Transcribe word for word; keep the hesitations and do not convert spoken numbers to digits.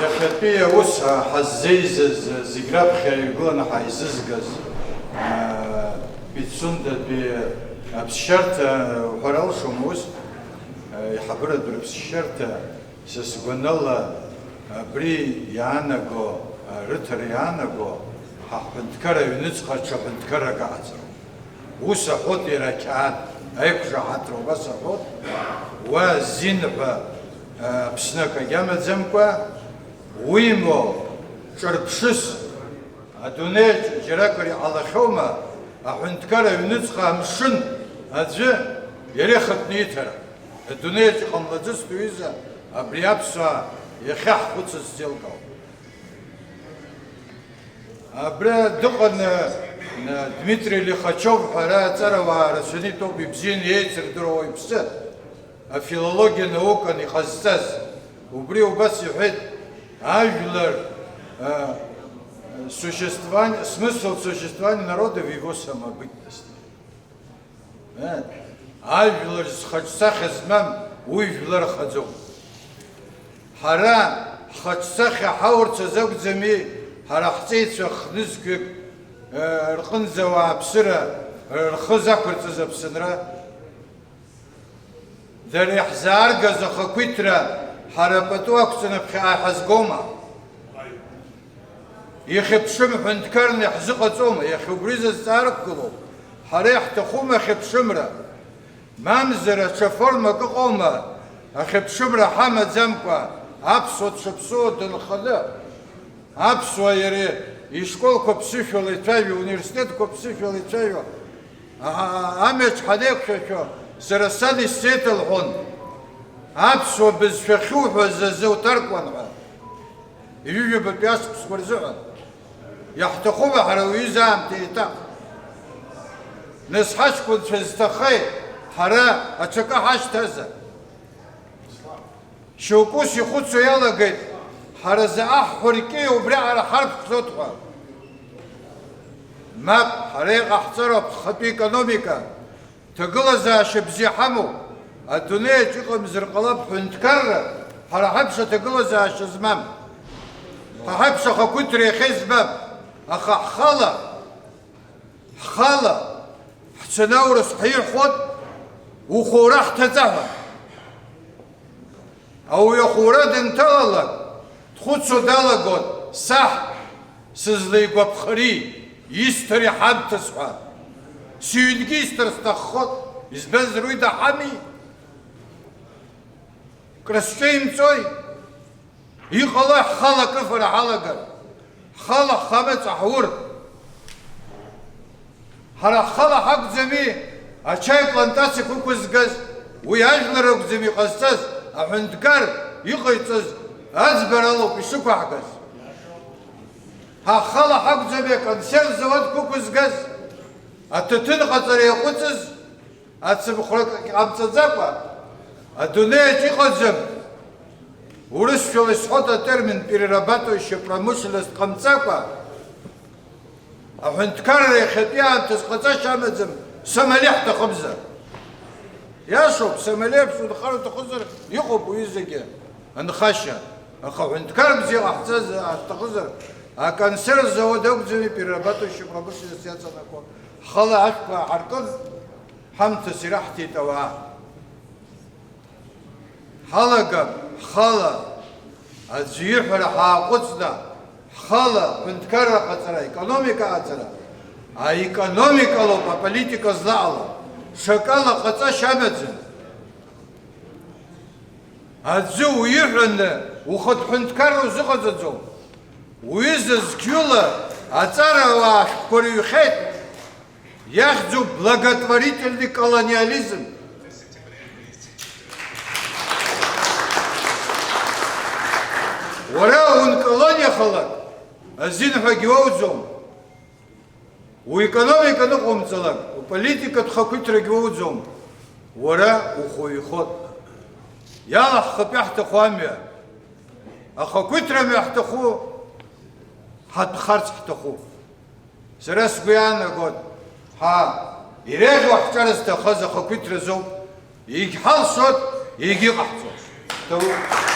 Иахьатәи аус ҳаззеизаз, зегь раԥхьа иргыланы ҳаизызгаз, а, Пицундатәи аԥсшьарҭа уҳәар алшома ус, а, аиҳабыратә рыԥсшьарҭа, са сгәанала, абри иаанаго, а, рыҭара иаанаго, ҳа ҳҳәынҭқар аҩныҵҟа ҽа ҳәынҭқаррак аҟаҵароуп. Ус аҳәот иара ақьаад аиқәшаҳаҭра убас аҳәот, уа азин ҳәа, а, Аԥсны акагьы амаӡамкәа, уимоу, ҿырԥшыс, адунеиаҿ џьаракыр иҟалахьоума, аҳәынҭқар аҩныҵҟа амшын аӡәы иара ихатәны иҭара? Адунеиаҿ иҟамлаӡацт, уҩыза, абри аԥсуаа иахьаҳхәыцыз зеилкаауп. Абра дыҟан, э, Дмитрий Лихачев ҳәа ара аҵарауаа рацәаны итәоуп, ибзианы еицырдыруа уаҩԥсы, афилологиа наукан иҟазҵаз. Убри убас иҳәеит, ажәлар, э, существование, смысл существования народа в его самобытности. Э, ажәлар зхаҿсахьа змам уи жәлар ахаӡом. Ҳара ҳхаҿсахьа ҳаурц азы акәӡами, ҳара ҳҵеицәа хнызқьҩык, э, рҟынӡа ауааԥсыра, э, рхы закәырҵаз Аԥсынра? Дара иаҳзааргаз ахақәиҭра ҳара пату ақәҵаны ԥхьаҟа иҳазгома? Ихьыԥшым ҳәынҭқарны иаҳзыҟаҵома? Иахьа убри зазҵаара ықәгылоуп. Ҳара иаҳҭахума ахьыԥшымра? Мамзар аҽа формак ыҟоума, ахьыԥшымра ҳамаӡамкәа, аԥсуа дшаԥсуа дынханы, аԥсуа иара ишколқәа ԥсышәала ицәажәо, ауниверситетқәа ԥсышәала ицәажәо, а-, а-, амҩаҿ ҳанеиқәшәахьоу, сара сан исзеиҭалҳәон, аԥсуа бызшәа ахьуҳәаз азы уҭаркуан ҳәа. Ҩажәабатәи ашықәсқәа рзыҳәан. Иаҳҭахума ҳара уаҩыза аамҭа еиҭах? Нас ҳаҷкәынцәа зҭахеи, ҳара аҽакы ҳашьҭазар? Шьоукы ус ихәыцуа иалагеит, ҳара заҟа ҳҳәыркьеи убриаҟара ҳарԥхӡоит ҳәа. Мап, ҳара иҟаҳҵароуп ҳхатәы економика. Ҭагылазаашьа бзиа ҳамоуп, адунеиаҿ иҟамзар ҟалап ҳәынҭқарра, ҳара ҳаиԥш аҭагылазаашьа змам, ҳа ҳаиԥш ахақәиҭра иахьа измам, аха ҳхала, ҳхала ҳцаны аурыс ҳирхәот, ухәура ҳҭаҵа ҳәа. Ауаҩы ахәура дынҭалалак, дхәыцуа далагон, саҳ, сызлаигәаԥхари, исҭари ҳамҭас ҳәа. Сыҩнгьы исҭар сҭаххот, избанзар уи даҳами? Крысҿеимҵои? Иҟалои ҳхала акрыфара ҳалагар? Ҳхала ҳхамаҵ аҳур. Ҳара ҳхала ҳакәӡами ачаи плантациақәа ықәызгаз, уи ажәлар ракәӡами иҟазҵаз, аҳәынҭқар иҟаиҵаз аӡбара алоуп ишықәаҳгаз. Ҳа ҳхала ҳакәӡами аконсерв заводқәа ықәызгаз, аҭаҭын ҟаҵара иаҟәыҵыз? Ацымхәрак ҟамҵаӡакәа, адунеиаҿ иҟаӡам, урысшәала исҳәоит атермин перерабатывающая промышленность ҟамҵакәа, аҳәынҭқарра иахьатәи аамҭаз ҟаҵашьа амаӡам, Сомали ҳҭахымзар. Иашоуп, Сомали аԥсуа нхара уҭахызар, иҟоуп уи зегьы анхашьа. Аха аҳәынҭқар бзиа ҟаҳҵаз ҳҭахызар, аконсерв завод акәӡами перерабатывающая промышленность иаҵанакуа, ҳхала ашәқәа ҳаркын. Ҳамҭас ираҳҭеит ауаа. Ҳалагап, ҳхала, аӡәы иҳәара ҳааҟәыҵны, ҳхала ҳәынҭқарра ҟаҵара, аекономика аҟаҵара, аекономика лоуп аполитика злаҟало, ҽакала ҟаҵашьа амаӡам. Аӡәы уиҳәаны ухатә ҳәынҭқарра узыҟаҵаӡом. Уҩыза зқьҩыла аҵарауаа ашәҟәқәа рыҩхьеит. Иахьӡуп благотворительный колониализм. Уара унколониахалак, азин ҳәагьы уоуӡом. Уекономика ныҟоумҵалак, уполитикатә хақәиҭрагьы уоуӡом. Уара ухәыҩхот. Иалаҳхып иаҳҭаху амҩа. Ахақәиҭра мҩа ҳҭаху, ҳатәхарц ҳҭахуп. Сара сгәы иаанагоит, ҳа иреиӷьу ҳҿар зҭахыз ахақәиҭра азоуп, егьҳалшоит, егьыҟаҳҵоит. Ҭабуп.